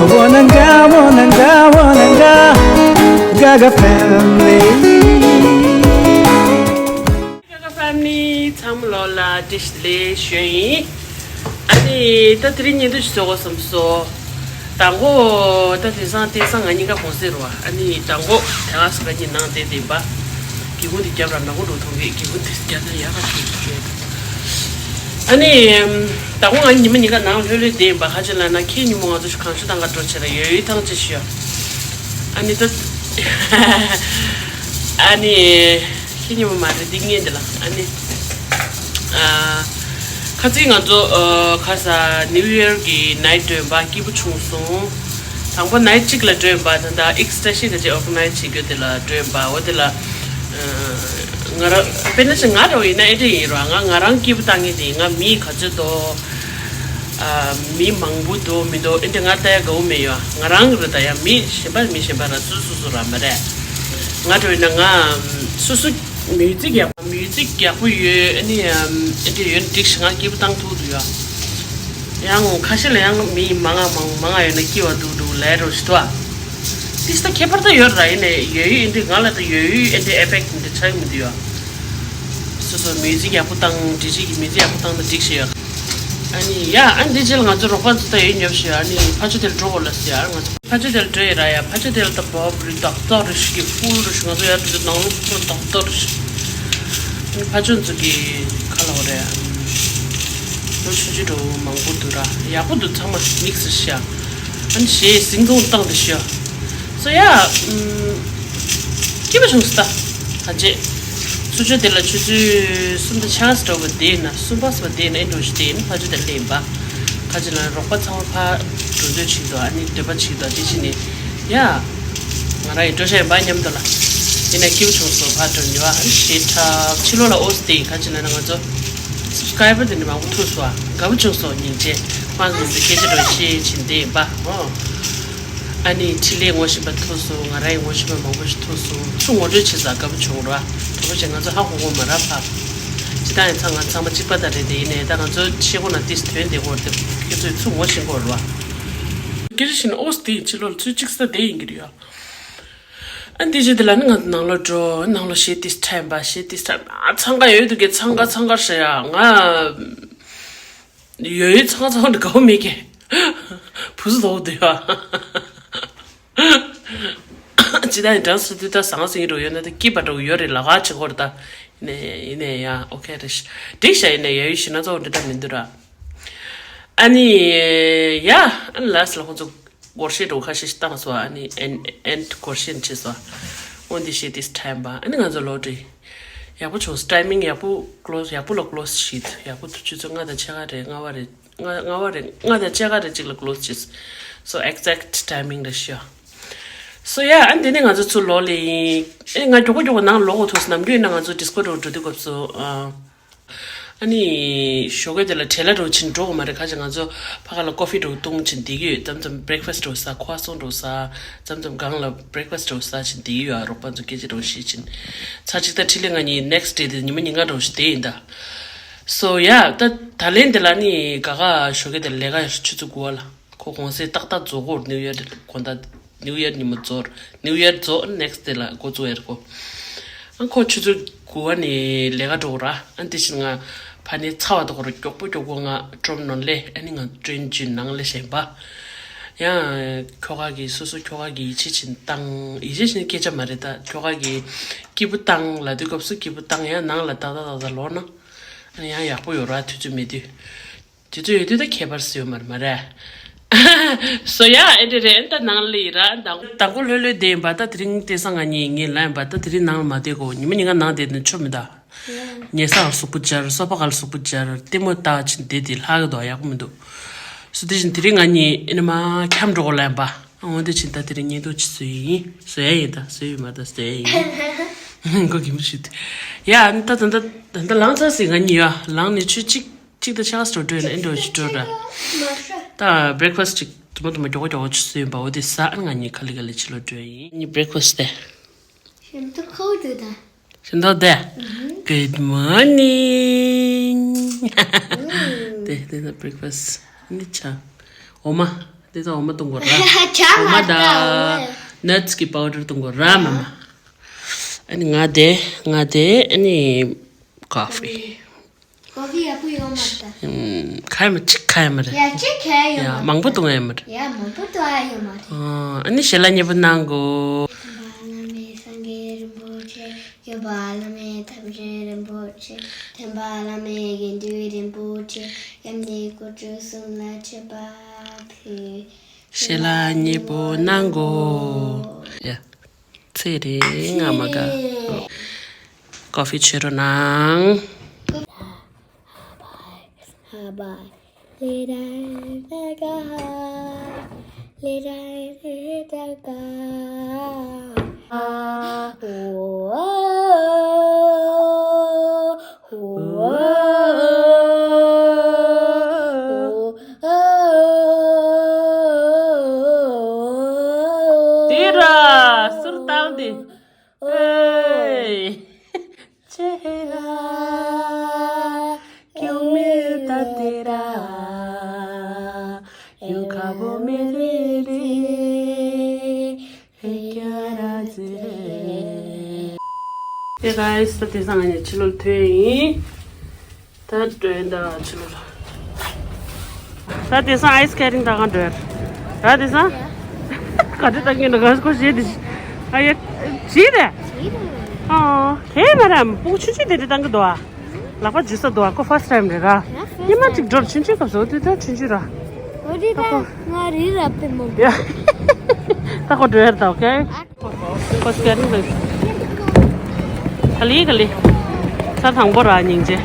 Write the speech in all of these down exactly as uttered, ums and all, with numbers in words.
Wananga, wananga, wananga, Gaga family. Gaga family ཚང་མ་ལོ་ལ་བཀྲ་ཤིས་བདེ་ལེགས་ཞུ་ཡིན། ཨ་ནི་ད་དེ་རིང་ཉིན་ཐོ་ཞིག་བཟོ་དགོས་བསམ་སོང་། དང་པོ་ད་དེང་སང་དེང་སང་ང་གཉིས་ཀ་གུང་སེང་རེད་བ། ཨ་ནི་དང་པོ་དེ་ག་ས་ག་གཉིས་ནང་བསྡད་བསྡད་པ། སྒེའུ་ཁུང་དེ་བརྒྱབ་ར་ནག་པོ་འགྲོ་ཐུབ་གི། སྒེའུ་ཁུང་དེ་བརྒྱབ་ན་ཡག་ག་ཞིག་ཞུ། ཨ་ནི་དང་པོ་ང་ཉི་མ་གཉིས་ཀ་ནང་ལྷོད་ལྷོད་བསྡད་ཡིན་པ། ག་ཅི་ལབ་ན་ཁྱེད་ཉིན་མོ་ང་ཚོ་གངས་ཤུག་ཐང་ག་འགྲོ་བྱས་ར་ཡོལ་ཡོལ་ཐང་ཅིག་ཞུ། ཨ་ནི་ད་ཨ་ནི། ཁྱེད་ཉིན་མོ་མ་རེད་འདི་ངན་འདི་ལ། ཨ་ནི། ཨ། ཁ་སང་ང་ཚོ་ཨ། ཁ་ས་ནིའུ་ཡར་གི་ནའིཊ་འགྲོ་ཡིན་པ། སྐྱིད་པོ་བྱུང་སོང་། དང་པོ་ནའིཊ་གཅིག་ལ་འགྲོ་ཡིན་པ། ད་ལྟ་ཨེག་སི་ཊེ་ཤི་ག་ཅིག་ཨོར་ག་ནའིཛ་བྱེད་རྒྱུ་དེ་ལ་འགྲོ་ཡིན་པ། འོ་དེ་ལ་ཨ། ང་རང་དཔེར་ན་ཞིག་ང་རང་ཡིན་ན་ཨེ་འདྲ་ཡིན་རོགས། ང་ང་རང་སྐྱིད་པོ་བཏང་མཁན་དེ་ང་མི་ག་ཚོད་འདུག་ཨ། མི་མང་པོ་འདུག་མི་འདུག་ཨེ་འདྲ་ང་ལྟ་ཡ་དགའ་བོ་མེད་ཡོད། ང་རང་གི་རེད། ད་ཡང་མི་གཞན་པ་མི་གཞན་པ་ར་སོ་སོ་སོ་ར་མ་རེད། ང་འདྲ་ཡིན་ན་ང་སོ་སོ་མིའུ་ཛིག་ཡག་མིའུ་ཛིག་ཡག་པོ་ཡོད། ཨ་ནི་ཨེ་འདྲ་ཡོད་ན་འགྲིག་ཤག་ང་སྐྱིད་པོ་བཏང་ཐུབ་འདུག་ཡ། ཡང་ཁ་ཤས་ལ་ཡང་མི་མང་ང་མང་མང་ང་ཡོད་ན་སྐྱིད་པ་འདུག་འདུག་ལབ་རོགས་ཞུ་ཐུབ་ཨ། ཏིས་ད་ཁྱད་པར་ད་ཡོད་ར། ཡིན་ནའི་ཡོད་ཡོད་ཨེ་འདྲ་ང་ལ་ད་ཡོད་ཡོད་ཨེ་འདྲ་ཨེ་ཕེག་ཊི་འདྲ་ཆགས་མི་འདུག་ཡ། སོ་སོ་མིའུ་ཛིག་ཡག་པོ་བཏང་། ཌི་ཇེ་གི་མིའུ་ཛིག་ཡག་པོ་བཏང་ན་འགྲིག་ཤག་ཡ། ཨ་ནི་ཡ། ཨ་འདི་རྗེས་ལ་ང་ཚོ་རོགས་པ་ཚོ་ད་ཡོད་ཉོབ་ཤག་ཨ་ནི་ཕ་ཆུ་དེར་འགྲོ་དགོས་ལ་ཟེར་ཡ། ང་ཚོ་ཕ་ཆུ་དེར་འགྲོ་ཡི་ར་ཡ། ཕ་ཆུ་དེར་ད་བབ་རི་ཏག་ཏག་རི་ཞིག་གི་ཕུལ་རི་ཞིག་ང་ཚོ་ཡར་འགྲོ་དུས་ནང་ལོགས་ཕུལ་ཏག་ཏག་རི་ཞིག་ཨ་ནི་ཕ་ཆུ་ཚོ་གི་ཁ་ལ་བ་རེད། ལོ་ཆུང་ཆུང་འགྲོ་མང་པོ་འདུག་ར། ཡག་པོ་འདུག་ཚང་མ་མིག་སི་ཤག་ཨ་ནི་ཞེས་ཟིང་ཚོང་བཏང་དེ་ཤག་སོ་ཡ། ཨམ། སྐྱིད་པོ་བྱུང་སོང་ད། ད་རྗེས། ཚུར་ཕྱོགས་དེ་ལ་ཆུ་ཚོད་གསུམ་དང་ཕྱེད་ཀ་ཙམ་འགྲོ་དགོས། དེ་ན་གསུམ་པ་ཙམ་པ་དེ་ན་ཨེ་འགྲོ་ཞིག་དེ་ཡིན་ཕ་ཆུ་དེ་ལ་ཡིན་པ། ཁ་ཅིག་ལ་རོགས་པ་ཚང་མ་ཕར་འགྲོ་འདོད་བྱེད་འདུག་ཨ་ནི་འདོད་པ་བྱེད་འདུག་དེ་བྱས་ནས་ཡ། ང་རང་ཡི་འགྲོ་ཤ་ཡིན་པ་མཉམ་དུ་ལ། ཡིན་ན་སྐྱིད་པོ་བྱུང་སོང་ཕར་འགྲོ་ནི་བ། ཨ་ནི་ཞེ་དྲག་ཕྱི་ལོགས་ལ་ཨོ་སི་དེ་ཁ་ཅིག་ལ་ན་ང་ཚོ་སབ་སི་ཀ་རའི་བར་དེ་འདྲ་མང་པོ་ཐུག་སོང་ཨ། དགའ་པོ་བྱུང་སོང་སྙིང་རྗེ། ཁོང་ཚོ་སྐད་ཆ་འདྲ་བཤད་བྱེད་འདི་ཡིན་པ་ཨོ། ཨ་ནི་འཕྲིན་ལས་ངོ་ཤེས་པ་ཐུག་སོང་། ང་རང་ཡི་ངོ་ཤེས་པ་མང་པོ་ཞིག་ཐུག་སོང་། ཚུར་ངོ་སྤྲོད་བྱེད་ས་དགའ་པོ་བྱུང་ར། གྲོགས་པོ་ཅིག་ང་ཚོ་ཧ་གོ་གོ་མ་ར་ཕ། ཇི་ལྟར་ཡིན་ཚང་ང་ཚང་མ་གཅིག་པ་ད་རེད་དེ་ཡིན་ནའི་ད་ང་ཚོ་ཤེས་གོ་ན་ཏིས་དོན་དེ་གོ་རེད་དེ་ཁྱེད་ཚོས་ཚུར་ངོ་ཤེས་གོ་ར། སྐད་ཆ་བཤད་ན་ཨོ་སི་དེ་ཡིན་ཕྱི་ལོགས་ལ་ཚུར་གཅིག་ས་དེ་ཡིན་གྱི་རེད་ཡ། ཨ་འདི་བྱེད་དེ་ལ་ནི་ང་ཚོ་ནང་ལོགས་འགྲོ་ནང་ལོགས་ཞེ་ཏིས་ཁྲ་ཡིན་པ་ཞེ་ཏིས་ཁྲ་ཡིན་པ་འཚང་ཁ་ཡོད་དུ་གི་འཚང་ཁ་འཚང་ཁ་ཞེ་ཡ་ང་། ཡོད་ཡོད་ཚང་ཚང་འདྲ་གའུ་མེད་ཀྱི། བུ་སུ་དོག་འདུག་ཡ། ཅི་ད་ཡིན་གྲངས་སུ་དུས་ད་ཟང་ཟིང་རོ་ཡོད་ན་ད་སྐྱིད་པ་འདྲ་ཡོད་རེད་ལ་ག་ཆེ་ཁོར་ད། ཡིན་ནས་ཡིན་ནས་ཡ་ཨོ་ཁེ་རེད་ཤ། འགྲིག་ཤ་ཡིན་ནས་ཡ་ཡོད་ཤི་ན་ཚོགས་འདྲ་ད་མི་འདུག་ར། ཨ་ནི་ཡ་ཨ་ནི་ལ་སི་ལ་ཁོ་ཚོ་སྒོར་གཞས་འགྲོ་ཁ་ཤས་ཤིག་བཏང་སོ་ཨ་ནི་ཨེན་ཨེན་སྒོར་གཞས་བྱས་སོ། འོན་ཏེ་ཤེས་ཏིས་ཁྲ་ཡིན་པ་ཨ་ནི་ང་ཚོ་ལོ་འདྲི། ཡག་པོ་བྱུང་སོང་། ཊའི་མིང་ཡག་པོ་ཀློ་ཡག་པོ་ལ་ཀློ་ཤིད་ཡག་པོ་ཐུག་ཆུ་ཚོད་ལྔ་དང་ཕྱེད་ཀ་རེད་ལྔ་པ་རེད་ལྔ་ལྔ་པ་རེད་ལྔ་དང་ཕྱེད་ཀ་རེད་གཅིག་ལ་ཀློ་ཤིད། སོ་ཨེག་ཛེག་ཊི་ཊའི་མིང་རེད་ཤག་སོ་ཡ་ཨ་འདི་ནས་ང་ཚོ་ཚུར་ལོག་ལེ་ཡིན། ཨེ་ང་མགྱོགས་པོ་མགྱོགས་པོ་ནང་ལོག་གོ་ཐུག་སོང་། ནམ་རྒྱུན་ཡིན་ན་ང་ཚོ་ཌིས་ཀོ་འགྲོ་འགྲོ་དུས་སྐབས་སུ་ཨ། ཨ་ནི་ཞོགས་ཀས་དེ་ལ་བྲེལ་ལ་འགྲོ་ཕྱིན་འགྲོ་གོ་མ་རེད། ཁ་ཅིག་ང་ཚོ་ཕ་ག་ལ་ཀོ་ཕི་འགྲོ་བཏུང་ཕྱིན་བསྡད་ཀྱི་ཡོད། མཚམས་མཚམས་བྷི་རེག་ཕ་སི་འགྲོ་ཟ་ཁོ་ཨ་སོང་འགྲོ་ཟ། མཚམས་མཚམས་སྒང་ལ་བྷི་རེག་ཕ་སི་འགྲོ་ཟ་ཕྱིན་བསྡད་ཀྱི་ཡོད། རོགས་པ་ཚོ་སྐད་ཆ་འགྲོ་བཤད་ཕྱིན། ཚར་གཅིག་ད་འཕྲིན་ལས་ང་གཉིས་ནེག་སི་ཌེ་དེ་ཉི་མ་ཉིན་གང་འགྲོ་ཞིག་བསྡད་ཡིན་ད། སོ་ཡ་ད་ད་ལན་དེ་ལ་ནི་ག་ག་ཞོགས་ཀས་དེ་ལས་ཀ་ཆུ་ཚོད་དགུ་པ་ལ། ཁོ་གུང་སེང་ཏག་ཏག་རྫོགས་སྐོར་ནིའུ་ཡར་དགོང་དག་ནིའུ་ཡར་ཉིན་མོ་རྫོགས། ནིའུ་ཡར་རྫོགས་ནེག་སི་ཌེ་ལ་འགོ་བཙུགས་ཡར་ཁོ། ཨ་ཁོ་ཆུ་ཚོད་དགུ་པ་ནས་ལས་ཀ་འགྲོ་ར། ཨ་དེ་བཞིན་ང་ཕ་ནས་ཚ་བ་དོག་ར་མགྱོགས་པོ་མགྱོགས་པོ་ང་ཁྲོམ་ནང་ལས་ཨ་ནི་ང་ཀྲེན་ཅུན་ནང་ལས་བཞིན་པ། ཡང་ཁྱོ་ག་གིས་སོ་སོ་ཁྱོ་ག་གིས་ཡིད་ཆེས་བྱིན་བཏང་ཡིད་ཆེས་བྱིན་སྐད་ཆ་མ་རེད་ད་ཁྱོ་ག་གིས་སྐྱིད་པོ་བཏང་ལ་དུས་སྐབས་སུ་སྐྱིད་པོ་བཏང་ཡང་ནང་ལ་ཏག་ཏག་ཏག་ཏག་ལོག་ན་ཨ་ནི་ཡང་ཡག་པོ་ཡོད་ར་དུས་ཚོད་མེད་དུས། དེ་ཚོ་ཡོད་དུས་ད་ཁྱད་པར་སུ་ཡོད་མ་རེད་མ་རེད། སོ་ཡ་ཨེ་འདྲ་རེད་ད་ནང་ལ་ཡིན་ར་དང་དང་པོ་ལྷོད་ལྷོད་བསྡད་ཡིན་པ་ད་དེ་རིང་དེང་སང་ང་གཉིས་ངའི་ལ་ཡིན་པ་ད་དེ་རིང་ནང་ལ་མ་བསྡད་གོ་ཉི་མ་ཉིན་གང་ནང་བསྡད་ན་ཆོ་མི་ད། ཉལ་ས་ག་ལ་གཟུགས་པོ་སྦྱར་སོ་ཕ་ག་ལ་གཟུགས་པོ་སྦྱར་ལྟད་མོ་ལྟ་ཕྱིན་བསྡད་དེ་ལྷག་གི་འདུག་ཡག་པོ་མི་འདུག་སོ་དེ་བཞིན་དེ་རིང་ང་གཉིས་ཨེ་ནི་མ་འཁྱམ་འགྲོ་གོ་ལ་ཡིན་པ་འོན་ཏེ་ཕྱིན་ད་དེ་རིང་ཉལ་འདུག་ཅི་བཟོས་ཡིན་བཟོས་ཡ་ཡིན་ད་བཟོས་ཡོད་མ་ད་བཟོས་ཡ་ཡིན་མགོ་གི་མི་ཞུ་དེ་ཡ་ཨ་ནི་ད་ད་ད་ད་ལངས་ཚར་སྲིད་ང་གཉིས་ཡ་ལངས་ནས་ཆུ་གཅིག་གཅིག་དང་ཕྱེད་ཀ་ཙམ་འགྲོ་ཡིན་ན་ཨེ་འགྲོ་ཅི་འགྲོ་ར། ད་བྷི་རེག་ཕ་སི་ཊི་ཅིག་དུ་མ་དུ་མ་མགྱོགས་པོ་མགྱོགས་པོ་ཅིག་བཟོས་ཡིན་པ་འོ་དེ་ཟ་ཨ་ང་གཉིས་ཁ་ལི་ཁ་ལི་ཕྱི་ལོགས་འགྲོ་ཡིན། གཉིས་བྷི་རེག་ཕ་སི་ཊི་དེ། ཞིམ་ཐུག་ཁོག་འདུག་ད། ཞིམ་ཐུག་དེ། Good morning. དེ་དེ་ད་བྷི་རེག་ཕ་སི་ཊི་ནི་ཆ། འོ་མ། དེ་ཚོ་འོ་མ་བཏུང་དགོས་ར། ཆ་འོ་མ་མ་དང་ནཊ་སི་གི་པའུ་ཌར་བཏུང་དགོས་ར་མ་མ། ཨ་ནི་ང་དེ་ང་དེ་ཨ་ནི་ཀོ་ཧྥི། ཀོ་ཧྥི་ཡག་པོ་ཡོད་མ་རེད་ད། ཁ་ཡ་མ་གཅིག་ཁ་ཡ་མ་རེད། ཡ་གཅིག་ཁ་ཡ་ཡོད་ཡ་མ་རེད། མང་པོ་བཏུང་ཡ་མ་རེད། ཡ་མང་པོ་བཏུང་ཡ་ཡོད་མ་རེད། ཨ་ནི་ཞལ་ལག་མཉེས་པོ་གནང་གོ། ཐེམ་པ་བླ་མེད་སངས་རྒྱས་རིན་པོ་ཆེ། སྐྱོབ་པ་བླ་མེད་ཐམས་ཅད་རིན་པོ་ཆེ། ཐེམ་པ་བླ་མེད་དགེ་འདུན་རིན་པོ་ཆེ། ཡབ་མེས་སྐུ་ཕྲེང་གསུམ་ལ་མཆོད་པ་ཕུལ། ཞལ་ལག་མཉེས་པོ་གནང་གོ། ཡ། ཚེ་རིང་ང་མ་དགའ། ཚེ་རིང་། ཀོ་ཧྥི་མཆོད་རོགས་གནང་། དེ་ར་སུར་བཏང་དེ། ཨེ། ཆེ་ཧ། ཀྱུ་མེ་ད་དེ་ར། ཡུ་ཁ་བོ་མེ་རེ་རེ། ཧེ་ཀྱ་ར་ཛི་རེ། Hey guys, ད་དེང་སང་ང་གཉིས་ཕྱི་ལོགས་ཐོན་ཡིན། ད་འགྲོ་ཡིན་ད་ཕྱི་ལོགས་ལ། ད་དེང་སང་ཨའི་སི་ཀེ་ཊིང་ད་ག་འགྲོ་ཡ། ད་དེང་སང་ག་དེ་ད་ངས་ན་ག་སྐོར་བྱེད་དེ། ཨ་ཡ། བྱེད་དེ། ཨ་དེ་མ་ར་སྤུ་གུ་ཆུང་ཆུང་དེ་དེ་བཏང་གི་འདུག་ཨ། ལག་པ་འཇུ་ས་འདུག་ཨ། ཁོ་first time་རེད་ར། ཡ་first time། ཉི་མ་གཅིག་འགྲོ་ཆུང་ཆུང་སྐབས་སུ་དེ་ད་ཆུང་ཆུང་ར། འོ་དེ་ད་ད་ཁོ་ང་རི་རབ་པའི་མོ། ཡ། ད་ཁོ་འགྲོ་ཡ་རེད་ད། ཨོ་ཁེ། ཨ། ཁོ་སི་ཀེ་ཊིང་ལ། ག་ལེ་ག་ལེ། ས་དང་པོ་ར་སྙིང་རྗེ།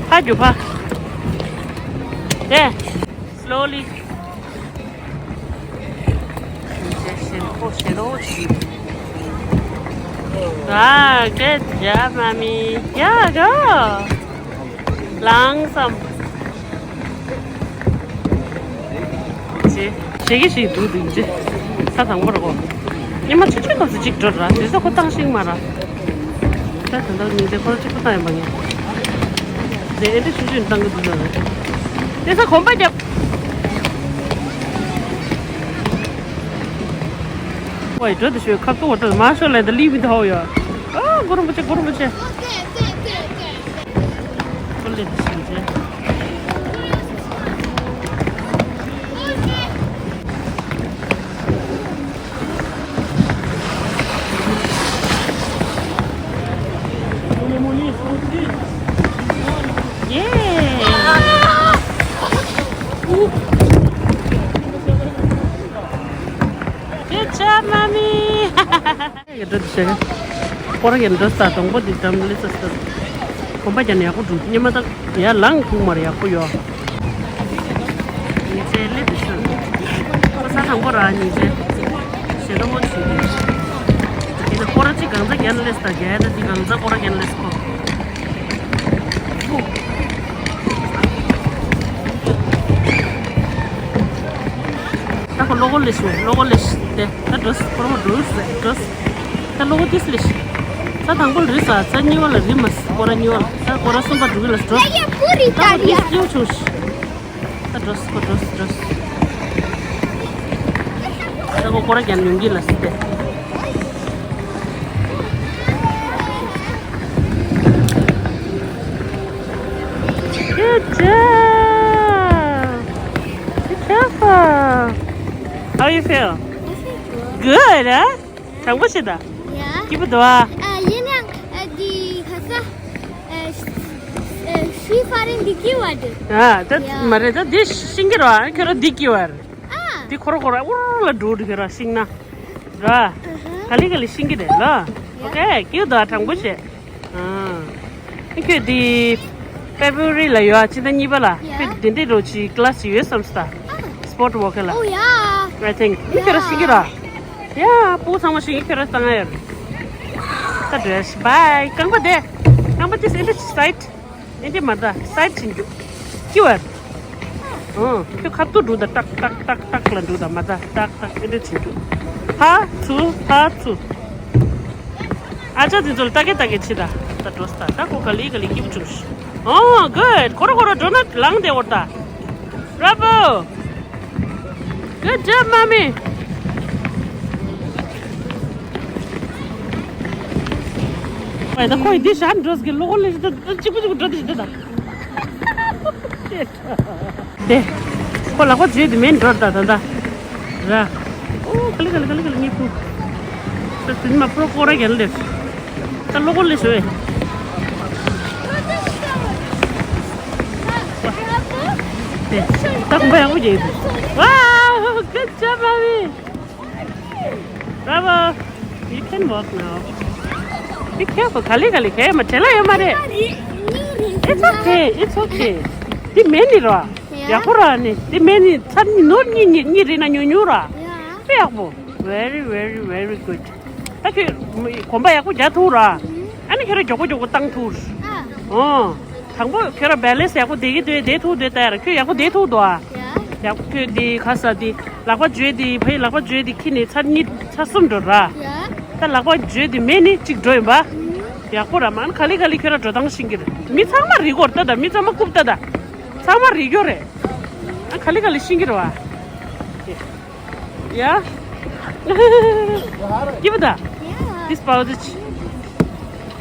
ཕ་རྒྱུ་ཕ། དེ། Slowly. ཞེ་པོ་ཞེ་པོ་ཞིག་ཨ། Good job, mommy. Yeah, go. ལངས་སམ། ཅེ། ཞེ་གི་ཞིག་འདུག་འདུག་ཅེ། ས་དང་པོ་ར་གོ། ཉི་མ་ཆུ་ཆུ་སྐབས་སུ་གཅིག་འགྲོ་ར། དེ་ཚོ་ཁོ་བཏང་ཤིང་མ་ར། ད་དོན་དག་ཉིན་མཚན་ཁོ་ར་གཅིག་པུ་བཏང་ཡིན་པ་ངས། དེ་ཨེ་འདྲ་ཆུང་ཆུང་བཏང་གི་འདུག་ལ། དེ་ས་གོམ་པ་རྒྱབ། ཝའི་འགྲོ་དེ་ཤོད་ཁ་ཏོ་འགྲོ་མ་ཤོད་ལ་འདི་ལི་མི་ཐོག་ཡོད། ཨ་གོ་རུ་མ་ཆེ་གོ་རུ་མ་ཆེ། ཁོ་ལེ་དེ་ཤིང་ཆེ། Good job, mommy. ཡ་འགྲོ་དེ་ཤེས། ཁོ་རང་ཡ་འགྲོ་ས་དང་པོ་དེ་འགྲམ་ལས་ས་ས། གོམ་པ་རྒྱབ་ན་ཡག་པོ་འགྲོ། སྙེ་མ་ད་ཡར་ལངས་ཁུག་མར་ཡག་པོ་ཡོད། ཉིན་མཚན་སླེབས་དེ་ཤོད། ཁོ་ས་དང་པོ་ར་ཉིན་མཚན། ཞེ་དྲག་མོ་བྱེད་དེ། ཡིན་ན་ཁོ་རང་གཅིག་གང་ཚ་རྒྱབ་ན་སླེབས་ས་ད་རྒྱ་ཡ་ད་གཅིག་གང་ཚ་ཁོ་རང་རྒྱབ་ན་སླེབས་ཁོ། ད་ཁོ་ལོ་གོ་ལེ་ཤོད་ལོ་གོ་ལེ་ཤོད་དེ་ད་འགྲོ་སི་ཁོ་རང་འགྲོ་སི་འགྲོ་སི། ད་ལོ་གོ་ཏིས་ལེ་ཤོད། ད་དང་པོ་རི་ས་ཚ་གཉིས་པ་ལ་རི་མ་སི་སྐོར་ར་གཉིས་པ་ལ་ད་སྐོར་ར་གསུམ་པ་འགྲོ་གི་ལ་འགྲོ། ད་ཁོ་ཏིས་ལེ་ཤོད། ད་འགྲོ་སི་ཁོ་འགྲོ་སི་འགྲོ་སི། ད་ཁོ་སྐོར་ར་རྒྱབ་ཡོང་གི་ལ་སི་དེ། Good job. Be careful. How you feel? I feel good. Good, huh? དྲང་པོ་བྱེད་ད། ཡ། སྐྱིད་པོ་འདུག་ཨ། ཨ་ཡིན་ནའང་ཨ་འདི་ཁ་ཁ་ཨ་ཤི་ཧྥ་རན་འདི་སྐྱིད་པ་འདུག་ཨ་ད་ཡ། མ་རེད་ད་འདི་ཤིང་གི་ར་ཁྱོད་ར་འདི་སྐྱིད་པ་རེད། ཨ། འདི་ཁོ་ར་ཁོ་ར་འུར་ལ་འགྲོ་འདུག་ཁྱོད་ར་ཤིང་ན། ར། ཨ་ཧ། ག་ལེ་ག་ལེ་ཤིང་གི་རེད་ལ། ཡ། ཨོ་ཁེ་སྐྱིད་འདུག་ཨ་དྲང་པོ་བྱེད། ཨ། ཁྱོད་འདི་ཕེབ་རུ་རི་ལ་ཡོད་ཨ་ཕྱི་ཟླ་གཉིས་པ་ལ། ཡ། ཁྱོད་འདི་འདྲའི་རོ་ཆི་ཀི་ལ་སི་ཡོད་བསམ་སྟ། ཨ། སི་པོར་ཊི་ཝོ་ཀ་ལ། Oh yeah. I think. ཁྱོད་ར་ཤི་གི་ར། ཡ། སྤུ་གུ་ཚང་མ་ཤི་གི་ཁྱོད་ར་བཏང་ཡ་ར། ད་འགྲོ་ཡ་ཤི། བའི། རྐང་པ་དེ། རྐང་པ་དེ་སེ་འདྲ་ཤི་སའིཌ། ཨེ་འདྲ་མ་ད་སའིཌ་ཕྱིན་རྒྱུ། སྐྱིད་པ། ཨང་། ཁྱོད་ཁ་ཐུག་འགྲོ་ད་ཏག་ཏག་ཏག་ཏག་ལ་འགྲོ་ད་མ་ད་ཏག་ཏག་ཨེ་འདྲ་ཕྱིན་རྒྱུ། ཕར་ཚུར་ཕར་ཚུར། ཨ་ཅག་དེ་ཚོ་ལ་ལྟ་གེ་ལྟ་གེ་ཕྱི་ད། ད་འགྲོ་ས་ད། ད་ཁོ་ག་ལེ་ག་ལེ་སྐྱིད་པོ་བྱུང་ཤག་ཨོ་གུཌ། ཁོ་ར་ཁོ་ར་འགྲོ་ན་ལངས་ཏེ་འོར་ད། Bravo. Good job, mommy. ཨེ་ད་ཁོ་ཡི་འདི་ཤར་འགྲོ་ཟེར་གི་གློག་ཀླད་ཅིག་ད་གཅིག་པུ་གཅིག་པུ་འགྲོ་དེ་ཞིག་ད་ད། དེ། ཁོ་ལག་པ་འཇུས་དེ་མེད་འགྲོ་ད་ད་ད། ར། ཨོ་ག་ལེ་ག་ལེ་ག་ལེ་ག་ལེ་ངས་ཕུ། ད་དེ་ནི་མ་ཕུ་རོ་ཀོ་ར་གན་ལེ། ད་གློག་ཀླད་ཞོ་ཡེ། དེ། ད་གོམ་པ་ཡག་པོ་རྒྱག་གི་འདུག Wow, good job, mommy. Bravo. You can walk now. Be careful. ག་ལེ་ག་ལེ་གས་མ་བྲེལ་ལ་ཡོད་མ་རེད། It's okay. It's okay. འདི་མེད་ནི་ར། ཡག་པོ་ར་ནི། འདི་མེད་ནི་ཚར་ནོར་གཉིས་གཉིས་གཉིས་རེད་ན་ཉུང་ཉུང་ར། དཔེ་ཡག་པོ། Very, very, very good. ད་ཁྱོད་གོམ་པ་ཡག་པོ་རྒྱག་ཐུབ་ར། ཨ་ནི་ཁྱོད་ར་མགྱོགས་པོ་མགྱོགས་པོ་བཏང་ཐུབ་ར། ཨོ། དང་པོ་ཁྱོད་ར་བེ་ལེན་སི་ཡག་པོ་བསྡད་ཀྱི་འདུག་བསྡད་ཐུབ་འདུག་ད་ཡ་ར་ཁྱོད་ཡག་པོ་བསྡད་ཐུབ་འདུག་ཨ། ཡག་པོ་ཁྱོད་འདི་ཁ་ས་འདི་ལག་པ་འཇུས་འདི་ཕའི་ལག་པ་འཇུས་འདི་ཁྱི་ནི་ཚར་གཉིས་ཚར་གསུམ་འགྲོ་ར། ད་ལག་པ་འཇུས་འདི་མེད་ནི་གཅིག་འགྲོ་ཡིན་པ། ཡག་པོ་ར་མ་ནི་ག་ལེ་ག་ལེ་ཁྱོད་ར་འགྲོ་སྟངས་ཤེས་ཀྱི་རེད། མི་ཚང་མ་རིག་གོ་ར་ད་ད་མི་ཚང་མ་རྐུབ་ད་ད། ཚང་མ་རིག་གི་རེད། ཨ་ག་ལེ་ག་ལེ་ཤེས་ཀྱི་རེད་བ། Yeah. Give it up. Yeah. This pouch.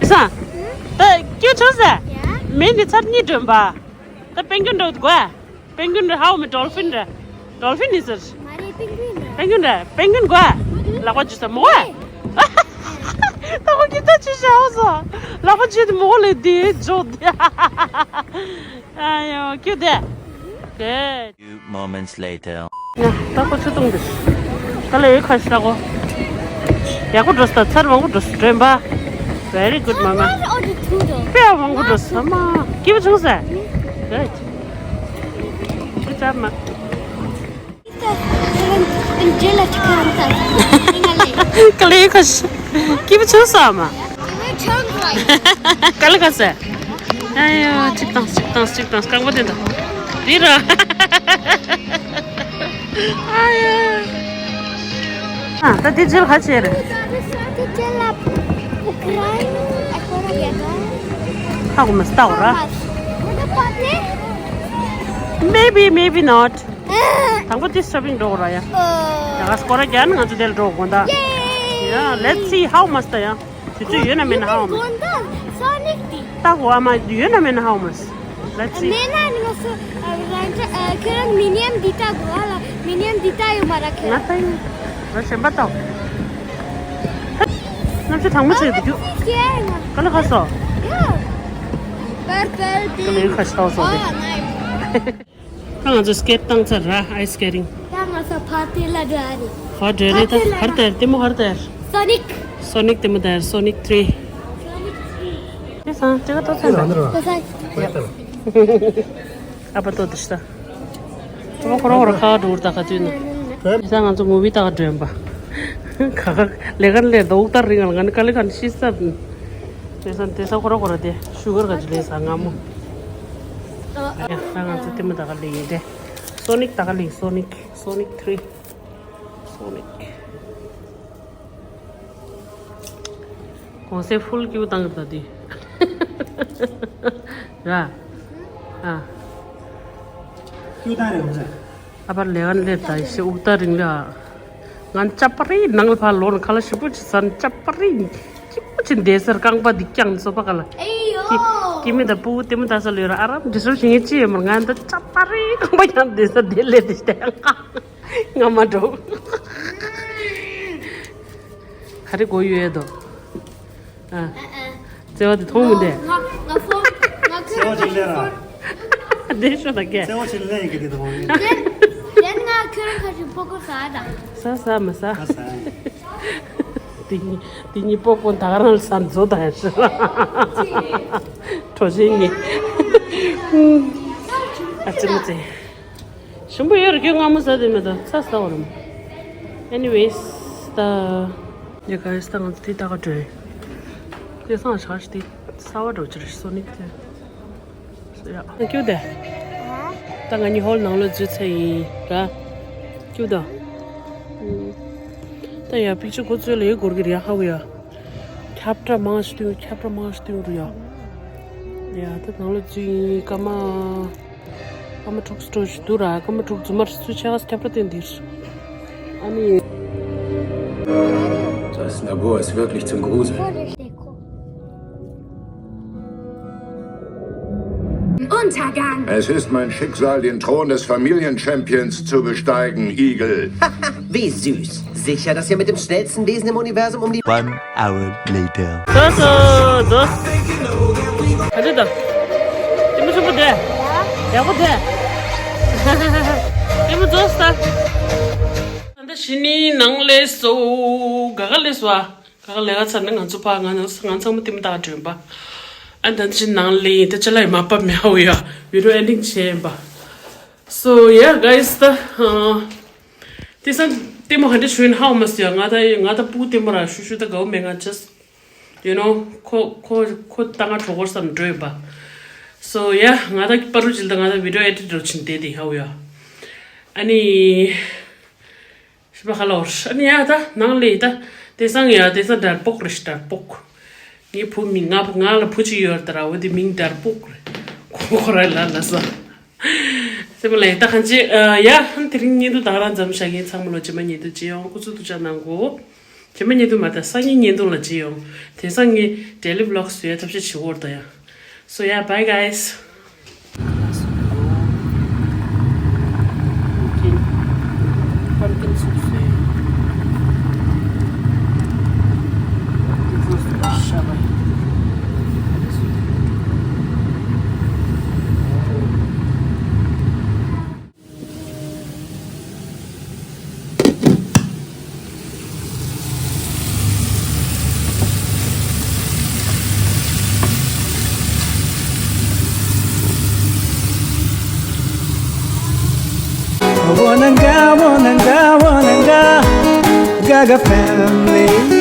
Isa. ད་ཀྱུ་ཆོ་ས། Yeah. མེ་ནི་ཚར་གཉིས་སྒྲོན་པ། ད་པེང་གུན་འགྲོ་དགོས། པེང་གུན་རེ་ཧའོ་མེ་ཌོལ་ཕིན་རེ། ཌོལ་ཕིན་ནི་ཟེར། མ་རེད་པེང་གུན་རེད། པེང་གུན་རེ། པེང་གུན་དགོས། ལག་པ་འཇུ་ས་མོ་གོ་ད་ཁོ་ཀྱི་ད་ཅི་ཤ་ཧོ་ས། ལག་པ་འཇུ་དེ་མོ་གོ་ལེ་དེ་འཇོག་དེ། ཨ་ཡོ་ཀྱུ་དེ། དེ། Few moments later. ཡ། ད་ཁོ་ཆུ་བཏུང་འདི། ད་ལས་ཡོད་ཁ་ཤས་ད་གོ། ཡག་པོ་འགྲོ་སོང་། ད་ཚར་མང་པོ་འགྲོ་སོང་སྒྲོན་པ། Very good, mama. Not only two though. དཔེ་མང་པོ་འགྲོ་སོང་མ། སྐྱིད་པོ་བྱུང་ཟེར། Good. Good job, ma. Angela Chakanta. ག་ལེ་ཁ་ཤས། སྐྱིད་པོ་བྱུང་སོང་མ། ག་ལེ་ཁ་ཤས། ཨ་ཡོ་གཅིག་དང་གཅིག་དང་གཅིག་དང་རྐང་པ་དེ་དང་། འདི་ར། ཨ་ཡོ། ཨ་ད་དེ་རྗེས་ལ་ག་བྱེད་རེད། དེ་རྗེས་ལ་ཨུ་ཀྲ་ཡན་ཨ་ཁོ་ར་རྒྱ་གར། ཧ་གོ་མ་སྟག་ར། Maybe, maybe not. དང་པོ་དེ་ཤོ་པིང་འགྲོ་དགོས་ར་ཡ། ཡ་ག་སྐོར་ར་རྒྱག་ན་ང་ཚོ་དེར་འགྲོ་དགོས་ད། Yeah, let's see how much ད་ཡ། དུས་ཚོད་ཡོད་ན་མེད་ན་how much. ད་གོ་ཨ་མ་ཡོད་ན་མེད་ན་how much. Let's see. མེད་ན་ནི་ང་ཚོ་རང་ཅག་ཁྱོད་རང་མི་ནི་ཡམ་འདི་ལྟ་དགོས་ཨ་ལ། མི་ནི་ཡམ་འདི་ལྟ་ཡོད་མ་ར་ཁྱོད་ང་ལྟ་ཡིན། ང་གཞན་པ་ལྟ། གནམ་གཤིས་དྭངས་མ་ཆེ་འདུག་རྒྱུ། ག་ལ་ཁ་སོ། Purple, pink. ག་ལ་ཁ་སོ་སོ། Oh, nice. ད་ང་ཚོ་སི་ཀེ་ཊི་བཏང་ཚར་ར། ice skating. ད་ང་ཚོ་ཕར་དེ་ལ་འགྲོ་ཡ་རེད། ཕར་འགྲོ་རེད་ད། ཕར་དེ་ལ་ཕར་དེར་ལྟད་མོ་ཕར་དེར། Sonic. Sonic ལྟད་མོ་དེར། Sonic three. Sonic three. དེ་སང་ཅི་ག་ཏོ་ཚན་ད། ད་སང་ཨ་ཕ་ཏོ་དེ་ཤི་ད། ཁོ་རང་ཁོ་རང་ཁ་འགྲོ་ར་ད་ག་དུས་ན། དེ་སང་ང་ཚོ་མུ་བི་ལྟ་ག་འགྲོ་ཡིན་པ། ཁ་ཁ་ལས་ཀ་ལས་ད་འུག་ལྟར་རིང་ང་ལ་ང་ནི་དཀའ་ལས་ཁ་ནས་ཤི་ས། དེ་སང་དེ་སང་ཁོ་རང་ཁོ་རང་དེ་ཤུ་གར་ག་ཅི་ལས་ས་སྔ་མོ། ཡ་ད་ང་ཚོ་ལྟད་མོ་ལྟ་ག་ལས་ཡིན་དེ། Sonic ལྟ་ག་ལས། Sonic. Sonic three. Sonic. གོང་སེ་ཕུལ་ཀིའུ་བཏང་གི་ད་དེ། ར། ཨ། ཀིའུ་བཏང་རེད་གོང་སེ། ཨ་ཕར་ལས་ཀ་ལས་ད་ཤི་འུག་ལྟར་རིང་ལ། ང་ཅབ་པ་རི་ནང་ལ་ཕར་ལོག་ན་ཁ་ལག་ཞིམ་པོ་ཅིག་ཟ་ན་ཅབ་པ་རི། སྐྱིད་པོ་ཅིག་བསྡད་སར་རྐང་པ་འདི་བརྐྱངས་ནས་སོ་ཕ་ག་ལ། ཨེ་ཡོ། ཀི་མི་དང་ཕྲུ་གུ་ལྟད་མོ་ལྟ་ས་ལ་ཡོད་ར། ཨ་རམ་འདི་ཚོ་ཞིག་ངས་ཅི་ཡོད་མ་རེད། ང་འདི་ཅབ་པ་རི་རྐང་པ་བརྐྱངས་བསྡད་སར་བསྡད་ལས་དེ་ཤི་ད་ཡང་ང་མ་འགྲོ། ག་རེ་དགོས་ཡོད་དོ། ཨ། བརྩེ་བ་དེ་མཐོང་མི་འདུག་ང་ང་ཕོན་ང་ཁྱོད་བརྩེ་བ་ཅིག་ལེན་ར། བདེ་ཤོག་ད་ཀྱེ། བརྩེ་བ་ཅིག་ལེན་གི་དེ་དང་། དེ་དེ་ང་ཁྱོད་རང་ཁ་ཅིག་པོ་ཀོ་ཟ་ད། ཟ་ཟ་མ་ཟ། ཨ་ཟ། དེ་གཉིས་དེ་གཉིས་པོ་ཀོ་ད་ག་རང་ལ་ཟ་མཛོ་ད་ཡ་ཟ། གྲོ་ཆེན་གཉིས། ཨ་ཙི་མ་ཙི། ཞིམ་པོ་ཡོད་རེད། ཁྱོད་སྔ་མོ་ཟ་དེ་མེད་དོ། ཚ་ཟ་བ་རེད་མོ། Anyways ད། ཡ་guys ད་ང་ཚོ་དེ་ལྟ་ག་འགྲོ་ཡིན། དེ་སང་ཆགས་ཤི་དེ་གསར་བ་འགྲོ་ཅི་རེད། Sonic དེ། ཡ་ཀྱུ་དེ། ད་ང་གཉིས་ཧོལ་ནང་ལོགས་འཛུལ་ཚར་ཡིན་ར། ཀྱུ་དང་། ད་ཡ་པིག་ཅར་ཁོ་ཚོའི་ལས་འགོར་གི་རེད་ཧ་གོ་ཡ། ཁྱབ་བསྒྲགས་མང་ཞིག་བཏོན། ཁྱབ་བསྒྲགས་མང་ཞིག་བཏོན་རུ་ཡ། ཡ་ད་ནང་ལོགས་འཛུལ་ཡིན། སྐར་མ། སྐར་མ་དྲུག་ཙམ་འགྲོ་ཞིག་འདུག་ར། སྐར་མ་དྲུག་རྫུན་མ་རེད། ཚུར་ཆ་ག་ས་ཁྱབ་བསྒྲགས་བཏོན་འདིར། Das Labor ist wirklich zum Gruseln. Untergang. Es ist mein Schicksal, den Thron des Familienchampions zu besteigen, Igel. Wie süß. Sicher, dass ihr mit dem schnellsten Wesen im Universum um die One hour later. ཙོག་ཙོག་ཙོག་ག་ཚོད་དང་། ལྟད་མོ་ཆེན་པོ་དེ། ཡག་པོ་དེ། ལྟད་མོ་ཙོག་ས། ད་ཕྱི་ནས་ནང་ལས་སོ། ག་ག་ལས་སོ་ཨ། ག་ག་ལས་ཀ་ཚར་ནས་ང་ཚོ་ཕ་ང་ཚོ་ང་ཚང་མ་ལྟད་མོ་ལྟ་ག་འགྲོ་ཡིན་པ། ཨ་ད་ཕྱི་ནང་ལས་ད་ཅ་ལག་ཡི་མ་པ་མེད་ཧ་ཡ། video ending བྱས་ཡིན་པ། So yeah guys ད། དེང་སང་ལྟད་མོ་ག་འདྲ་བྱུང་ཡིན་ཧ་གོ་མ་སོང་ཡ། ང་ད་ང་ད་སྤུ་གུ་ལྟད་མོ་ར་ཤུ་ཤུ་ད་དགའ་བོ་མེད། ང་just you know ཁོ་ཁོ་ཁོ་ད་ང་གྲོགས་པོར་བསམ་འགྲོ་ཡིན་པ། So yeah ང་ད་པ་རུ་ཅིལ་ད་ང་ད་video edit རོ་ཆིན་དེ་དེ་ཧ་ཡ། ཨ་ནི། ཤི་པ་ཁ་ལོར་ཨ་ནི་ཡ་ད་ནང་ལས་ད། དེང་སང་ཡ་དེང་སང་དར་པོག་རེད་དར་པོག་ངའི་བུ་མིང་ང་བུ་ང་ལ་བུ་ཅིག་ཡོད་རེད་ད་ར། འོ་དེ་མིང་དར་པོག་རེད། ཁོ་ཁོ་ར་ལ་ལ་ས། སེམས་ལ་ད་གང་ཅི་ཡ་ཧན། དེ་རིང་བརྙན་ཐུང་ད་ག་རང་མཚམས་བཞག་གིན། ཚང་མ་ལོ་རྗེས་མ་བརྙན་ཐུང་མཇལ་ཡོང་། སྐུ་གཟུགས་ཐུགས་ཅག་གནང་གོ། རྗེས་མ་བརྙན་ཐུང་མ་ད་སང་ཉིན་བརྙན་ཐུང་ལ་མཇལ་ཡོང་། དེང་སང་ངས་daily vlog བཟོ་ཡ་ཐབས་ཤེས་བྱེད་འོར་ད་ཡ། So yeah bye guys. Pumpkin soup. Wananga, wananga, wananga, Gaga family.